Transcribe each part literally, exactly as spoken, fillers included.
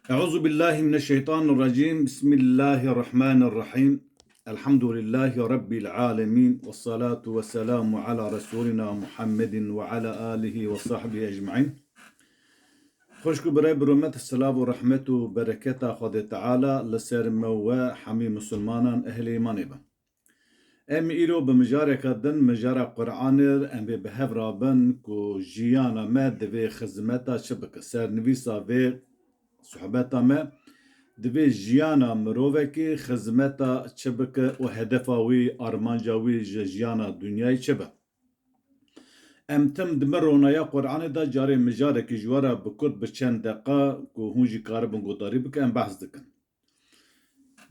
Euzu billahi mineşşeytanirracim. Bismillahirrahmanirrahim. Elhamdülillahi Rabbil alemin. Vessalatu vesselamu ala Resulina Muhammedin ve ala alihi ve sahbihi ecmaîn. Xwişk û birayê bi rûmet, silav û rehmet û bereketa Xwedê Teala li ser me û we hemî misilmanan ehlê îmanê be. Em îro bi mijareke din, mijara Quranê, em ê bi hev re bin ku jiyana me divê xizmeta çi bike. Sernivîsa vê sohbeta me, divê jiyana mirovekî xizmeta çi bike û hedefa wî, armanca wî ji jiyana dinyayê çi be. Em tim di me ronaya Quranê de carê mijarekî ji we re bi kurt, bi çend deqa ku hûn jî karibin guhdarî bikin, em behs dikin.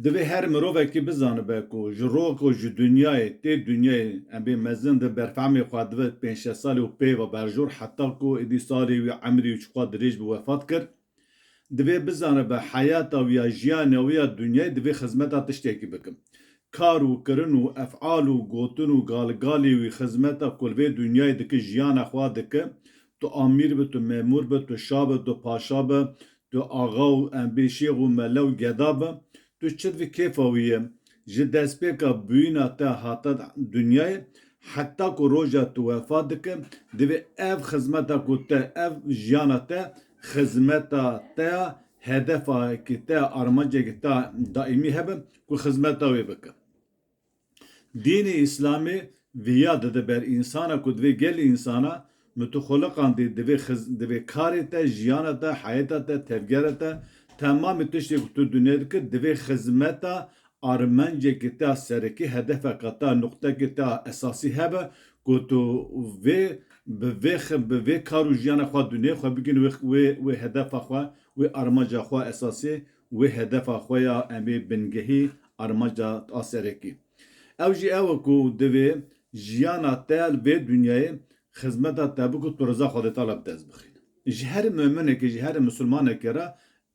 Divê her mirovekî bizanibe ku ji ro ku ji dinyayê tê, dinyayê em bê mezin di berfamê xwe dibe pênc şeş salî û pê ve berjor, heta ku êdî salê wî, emrî wî çiqas dirêj bi wefat kir. Divê bizanibe heyata wî ya, jiyana wî ya dinyayê divê xizmeta tiştekî bikin. Kar û kirin û efal û gotin û galgalê wî, xizmeta ku li vê dinyayê dike, jiyana xwe dike, tu amîr be, tu memûr be, tu şa be, tu paşa be, tu axa û em bê şêx û mele û geda be, tu çi divê kêfa wî ye. Ji destpêka bûyîna te hate dinyayê, heta ku roja tu wefat dike, divê ev xizmeta ku te, ev jiyana te, xizmeta te ya, hedefekî te, armancekî te daîmî hebe ku xizmeta wê bike. Dînê Îslamê viya dide ber însana ku divê gelî însana, min tu xuliqandî, divê xiz-, divê karê te, jiyana te, heyata te, tevgera te, temamê tiştê ku tu dinyayê dikî, divê xizmeta armancekî te ya serekî, hedefeka te ya, nuqtekê te ya esasî hebe ku tu vê, bi vê xi-, bi vê kar û jiyana xwe dinyayê xwe bigihînî wê, wê, wê hedefa xwe, wê armanca xwe esasî, wê hedefa xwe ya em ê bingehî, armanca a serekî. Ew jî ew e ku divê jiyana te li vê dinyayê xizmeta te bike, tu riza Xwedê Teala bi dest bixîne. Ji her muminekê, ji her misilmanekê re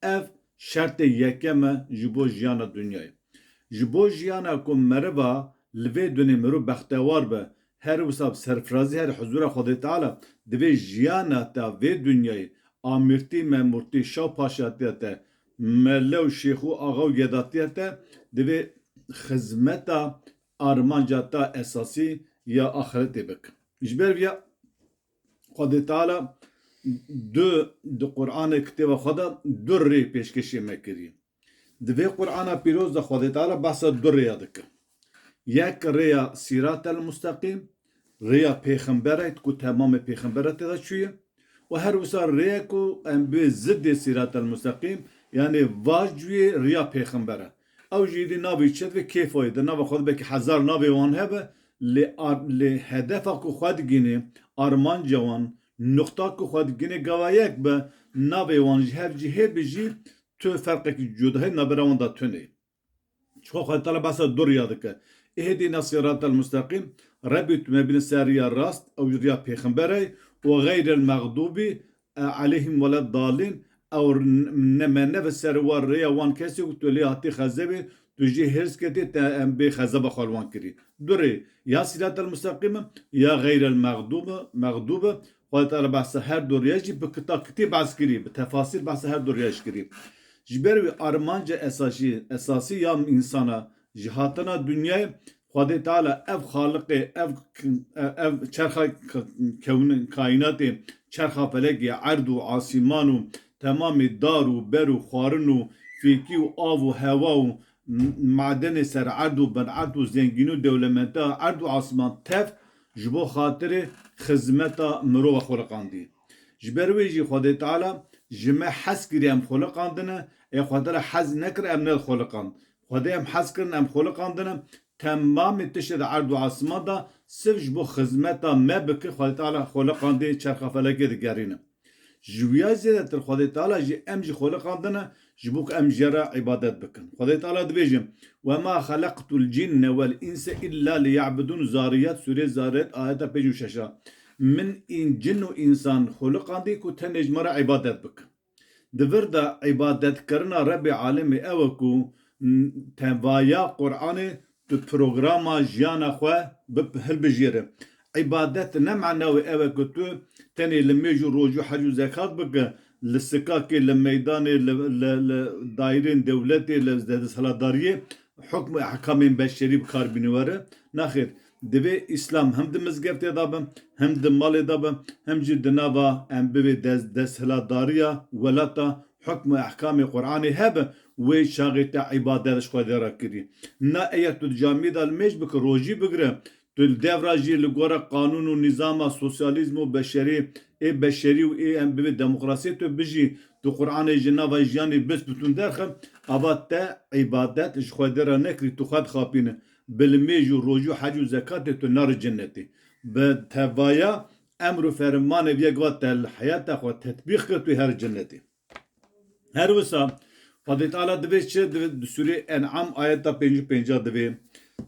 ev şertê yekem e ji bo jiyana dinyayê. Ji bo jiyana ku meriva li vê dunê mirov bextewar be, her wisa bi serfirazî here huzura Xwedê Teala, divê jiyana te vê dinyayê, amîrtî, memûrtî, şa û paşatiya te, mele û şêx û axa û gedatiya te, divê xizmeta armanca te esasî ya axiretê bike. Ji ber vî ya Xwedê Teala du, di Qur'anê, kitêba xwe de du rê pêşkêşê me kiriye. Di vê Qur'ana pîroz de Xwedê Teala behsa du rêya dike. Yek rêya sîratel musteqîm, rêya pêxemberayt ku temamê pêxembera tê de çûye. Û her wisa rêyek ku em bê zidê sîratel musteqîm, yanî va cuyê riya pêxember e. Ew jî dî navê çi divê kêfa wê, di nava xwe de belkî hezar navê wan hebe, lê ar-, lê hedefa ku xwe digihînê, armanca wan, nuqta ku xwe digihînê gava yek be, navê wan ji hev cihê bi jî tu ferqekî cudahî navbera wan de tune. Çiqa Xwedê Teala behsa du riya dike. Ihdina siratal musteqîm, Rebbî tu me bîne ser riya rast, ew jî riya pêxember e, û xeyrel mexdûbî, e, aleyhim weleddalîn, ew r-, ne, me neve ser wa rêya wan kesê ku tu lê hatî xezebê, tu jî hêrs ketî, te em bê xezeba xwe li wan kirî. Du rê, ya siratal musteqîm e, ya xeyrel mexdûb e, mexdûb e. Xwedê Teala behsa her du riya jî bi kita-, kitêb behs kirî, bi tefasîr behsa her du riya jî kirî. Ji ber wî armanca esasî, esasî ya însana ji hatina dinyayê, Xwedê Teala ev xaliqê, ev k-, ev çerxa k-, kewni-, kaînatê, çerxa felekê, erd û asîman û temamê dar û ber û xwarin û fêkî û av û hewa û m-, madenê ser erd û bin erd û zengînî û dewlemendî erd û asîman tev ji bo xatirê xizmeta mirova xuliqandî. Ji ber wê jî Xwedê Teala ji me hez kirî, em xuliqandine, ê Xwedê Teala hez nekir, em nexuliqand. Xwedê em hez kirin, em xuliqandine, temamê tiştê di erd û asman de sirf ji bo xizmeta me bike, Xwedê Teala xuliqandê, çerxa felekê digerîne. Ji wiya zêdetir Xwedê Teala jî em jî xuliqandine ji bo ku em jê re îbadet bikin. Xwedê Teala dibêje, "Ve ma xeleqtul cinne vel inse illa liya'budun." Zariyat, sûrê Zariyat, ayeta pêncî û şeş a. Min în-, cin û însan xuliqandî ku tenê ji me re îbadet bikin. Di vir de îbadetkirina Rebbê Alemê ew e ku n-, tevaya Qur'anê tu programa jiyana xwe bi-, hilbijêre. Îbadet ne mana wê ew e ku tu tenê limêj û roj û hec û zekat bike, li sikakê, li meydanê, li, li, li daîrên dewletê, li desthilatdariyê hukm û ehkamên beşerî bi kar bîne were. Naxêr, divê Îslam hem di mizgeftê de be, hem di malê de be, hem jî di nava em bivê dest, desthilatdariya welata hukm û ehkamê Qur'anê hebe, wê çaxê te îbadet ji Xwedê re kirî. Na eger tu di camî de limêj bike, rojî bigire, tu li devra jî li gora qanûn û nîzama sosyalîzm û beşerî, ê beşerî û ê em bivê demokrasiyê tu bijî, tu Qur'anê ji nava jiyanê bist bi tun derxe, ava te îbadet ji Xwedê re nekirî, tu xwe dixapîne. Bi limêj û rojî û hec û zekatê tu nari cennetê. Bi tevaya emr û fermanê vê yek va te li heyata xwe tetbîq kir, tu her cennetê. Her wisa Xwedê Teala divê çi? Divê di Sûrê En'am ayeta pêncî û pênca divê,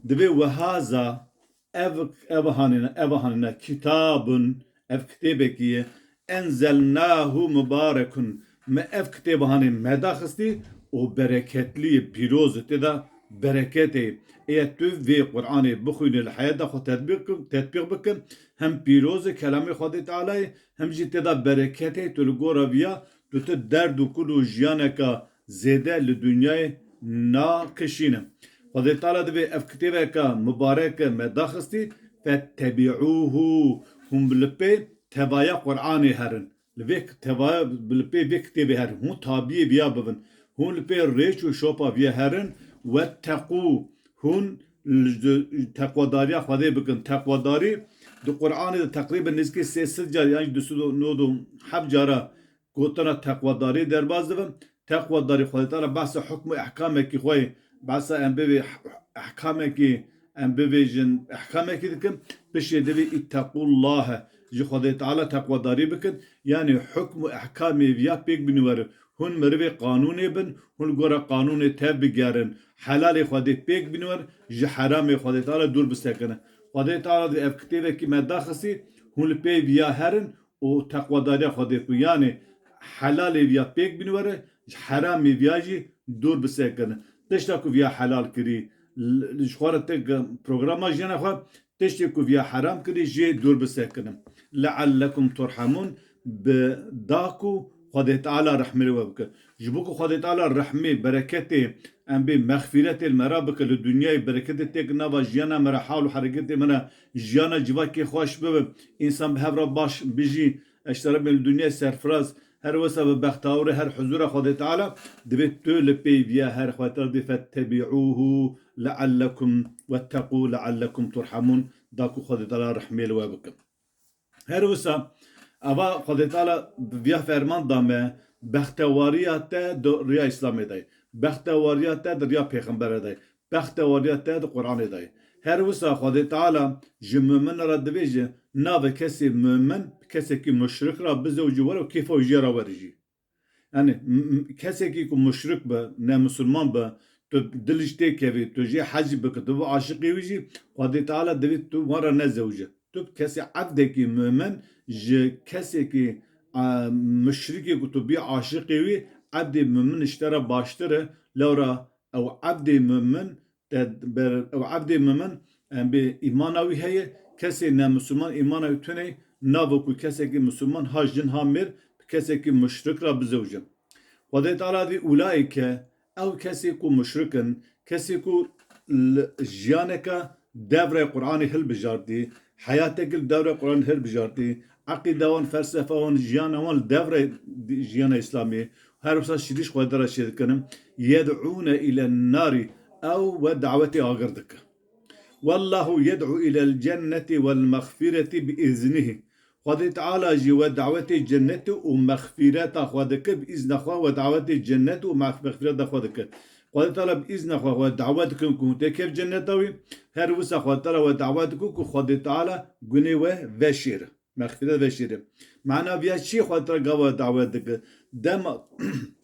divê wehaza ev, ev hanine, ev hanine kitabun, ev kitêbekî ye, enzelnahu mubarekun. Me ev kitêb hanê me daxistî û bereketlî ye, pîroz e, tê de bereketê ye. Eya tu vê Qur'anê bixwîne, li heyata xwe tetbîq, tetbîq bikin, hem pîroz e, kelamê Xwedê Teala ye, hem jî tê de bereketê, tu li gora viya tu, tu derd û kul û jiyaneka zêde li dinyayê nakişîne. Xwedê Teala divê ev kitêbeke mubareke me daxistî, fettebi'ûhu, hûn bi li pê tevaya Qur'anê herin. Li vê tevaya, bi li pê vê kitêbê herin. Hûn tabiyê viya bibin. Hûn li pê rêç û şopa viya herin. Wetteqû, hûn li, teqwedariya Xwedê bikin. Teqwedarî di Qur'anê de teqrîben nêzîkî sê sed car, yan jî du sed û nod û heft cara gotina teqwedarî derbas dibin. Teqwedarî Xwedê Teala behsa hukm û ehkamekî xwe, behsa em bivê ehkamekî, em bivêjin ehkamekî dikin. Piştê divê îttequllahe, ji Xwedê Teala teqwedarî bikin. Yanî hukm û ehkamê viya pêk bînî werin. Hûn mirivê qanûnê bin, hûn li gora qanûnê tev bigerin. Helalê Xwedê pêk bînî werin, ji heramê Xwedê Teala dûr bisekinin. Xwedê Teala divê ev kitêbekî me daxistî, hûn li pê viya herin, û teqwedariya Xwedê ku, yanî helalê viya pêk bînî were, ji heramê viya jî dûr bisekinin. Tişta ku viya helal kirî, l-, ji xwe re te programa jiyana xwe, tiştê ku viya heram kirî jê dûr bisekinin. Leallekum turhemun, bi da ku Xwedê Teala rehmê li we bike. Ji bo ku Xwedê Teala rehmê, bereketê, em bê mexfîretê li me re bike, li dinyayê bereketê têk nava jiyana me re, hal û hereketê me re, jiyana civakê xweş bibe, însan bi hev re baş bijî, eştera bên li dinyayê serfiraz, her wisa bi bextawirê, her huzura Xwedê Teala, divê tu li pê viya her Xwedê Teala divê fettebi'ûhu leallekum wetteqû leallekum turhemun, da ku Xwedê Teala rehmê li we bike. Her wisa, eva Xwedê Teala bi viya ferman da me, bextewariya te di riya Îslamê de ye. Bextewariya te di riya Pêxemberê de ye. Bextewariya te di Qur'anê de ye. Her wisa Xwedê Teala ji mumin re divêje, nabe kesê mumin bi kesekî muşrik re bizewicî were û kêfa wî jê re werijî. Yani, m-, m-, kesekî ku muşrik be, ne misilman be, tu dilî ji têkevî, tu jê hecî bike, tu bi aşiqê wî jî, Xwedê Teala divê tu wan re nezewice. Tu bi kesê evdekî mumin ji kesekî, a, muşrikê ku tu bî aşiqê wî, evdê mumin ji te re baştir e, lewra ew evdê mumin te ber, ew evdê mumin, em bê îmana wî heye, kesê ne misilman îmana wî tune, nabo ku kesekî misilman ha jin ha mêr bi kesekî muşrik re bizewicin. Xwedê Teala dî ulaîke, ew kesê ku muşrik in, kesê ku li jiyaneke devrê Qur'anê hilbijartî, heyatekî li devrê Qur'anê hilbijartî, eqîda wan, felsefa wan, jiyana wan li devrê jiyana Îslamê, her wisa şirîş Xwedê re çêdikin, yed'ûne îlen narî, ew we dawetê agir dike. Wallahu yed'u ilel cenneti wel mexfireti bi iznihî. Xwedê Teala jî we dawetê cennetê û mexfireta xwe dike, bi îzna xwe we dawetê cennet û mex-, mexfireta xwe dike. Xwedê Teala bi îzna xwe we dawet dikin ku hûn têkev cenneta wî. Her wisa Xwedê Teala we dawet dikin ku Xwedê Teala gunê we veşêre. Mexfîret veşêre. Mana viya çi ye? Xwedê Teala gava dawet dike. Dema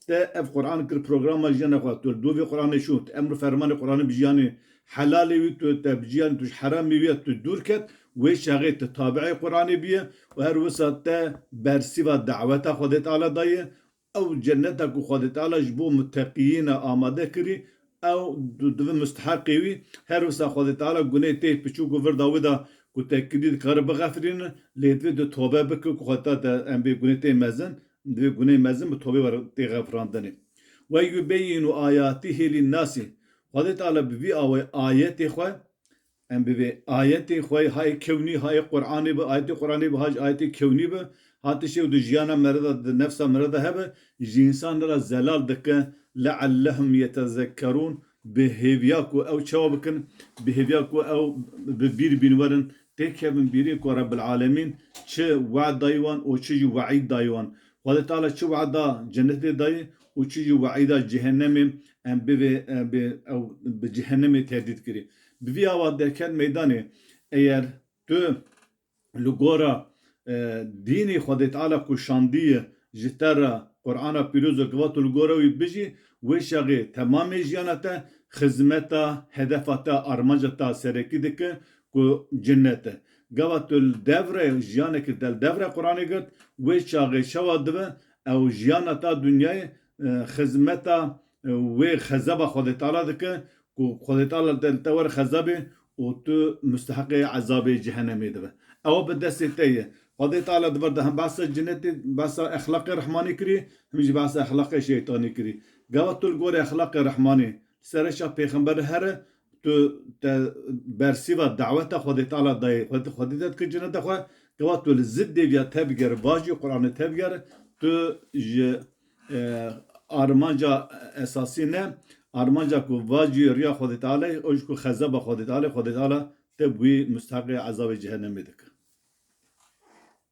te ev Qur'an kir programa jiyana xwe, tu li dûvê Qur'anê çû, tu emr û fermanê Qur'anê bi jiyanê helalê wî, tu te bi jiyanê tu ji heramê wî ya tu dûr ket, wê çaxê tu tabi'ê Qur'anê bîye û her wisa te bersîva daweta Xwedê Teala daye. Ew cenneta ku Xwedê Teala ji bo muteqiyîna amade kirî, ew di-, divin musteheqê wî, her wisa Xwedê Teala gunê tê piçûk û virda wê de ku te kirî dikare bixefirîne, lê divê tu tobe bike ku Xwedê Teala te em bê gunê tê mezin, divê gunehê mezin bi tobê were tê xefirandenê. Ve yubeyyinu ayatihi linnasi. Xwedê Teala bi vî awê ayetê xwe, em bi vê ayetê xwe, hayê kewnî, hayê Qur'anê bi, ayetê Qur'anê bi, ha jî ayetê kewnî bi, ha tiştê û di jiyana me re de, di nefsa me re de hebe, ji însan re zelal dike, leallehum yetezekkerûn, bi hêviya ku ew çawa bikin, bi hêviya ku ew bi bîr bîn werin, têkevin bîrê ku Rebbil Alemîn çi we'd dayî wan û çi jî we'îd dayî wan. Xwedê Teala çi we'da cennetê dayî û çi jî we'îda cehennemê, em bivê, em bi, ew bi cehennemê tehdît kirî. Bi vî awa derket meydanê, eger tu li gora, e, dînê Xwedê Teala ku şandiye ji te re Qur'ana Pîroz û givat û li gora wî bijî, wê çaxê temamê jiyana te xizmeta hedefa te, armanca te serekî dike ku cinnet e. Gava tu li devre jiyanekî te li devre Qur'anê girt, wê çaxê çawa dibe ew jiyana te dinyayê, e, xizmeta, e, wê xezeba Xwedê Teala dike, ku Xwedê Teala te, te were xezabê û tu musteheqê ezabê cehennemê dibe. Ew bi destê te ye. Xwedê Teala di vir de hem behsa cinetê, behsa exlaqê rehmanî kirî, hem jî behsa exlaqê şeytanî kirî. Gava tu li gorî exlaqê rehmanî li ser rêça pêxember here, tu te bersîva daweta Xwedê Teala dayê, Xwedê, Xwedê te dike cineta xwe, gava tu li zidê viya tevgere, vajî Qur'anê tevgere, tu ji, e, armanca esasî ne, armanca ku vacî riya Xwedê Teala, o jî ku xezeba Xwedê Teala, Xwedê Teala te bi wî musteheqê ezabê cehennemê dike.